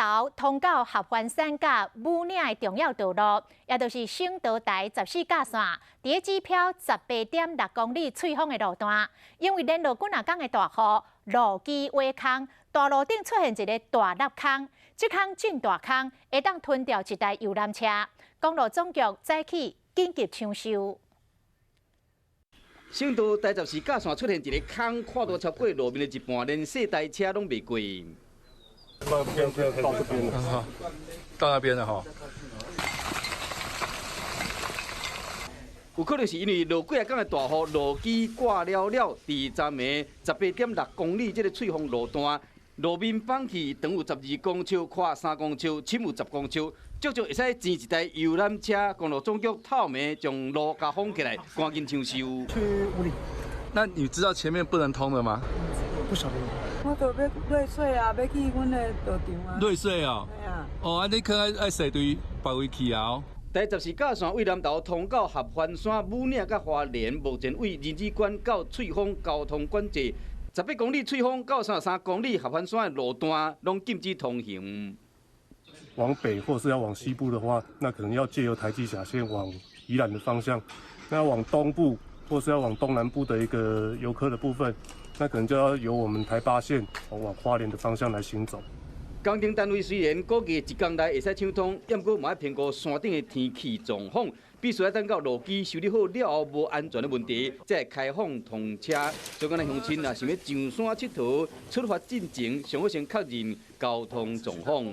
投通到合歡山佮武嶺的重要道路，也就是省道台十四甲線，佇咧指標18.6公里翠峰的路段，因為連落幾若工的大雨，路基挖空，大路頂出現一个大凹空，這空真大空，會當吞掉一台遊覽車。公路總局早起緊急搶修。省道台十四甲線出現一个空，闊度超過路面的一半，連細台車攏袂過。到這邊了，到那邊了哈。有可能是因為落幾仔工的大雨，路基掛了了，佇昨暝18.6公里這个翠峰路段，路面放去長有12公尺，寬3公尺，深有10公尺，足足會使載一台遊覽車。公路總局透暝將路共封起來，趕緊搶修。去武嶺。那你知道前面不能通的嗎？不曉得。我就欲落雪啊，欲去阮的道場啊。落雪哦。嘿啊。哦，啊，你可愛愛踅對別位去啊？台十四甲線對南投通到合歡山、武嶺佮花蓮，目前對仁智關到翠峰交通管制，18公里翠峰到33公里合歡山的路段，攏禁止通行。往北或是要往西部的話，那可能要借由台七甲線往宜蘭的方向；那往東部或是要往東南部的一個遊客的部分，那可能就要由我們台八線往花蓮的方向來行走。工程單位雖然估計一工內會使搶通，毋過嘛愛評估山頂的天氣狀況，必須愛等到路基修理好了後，無安全的問題，才會開放通車。所以講，咱鄉親若想欲上山𨑨迌，出發進前，上好先確認交通狀況。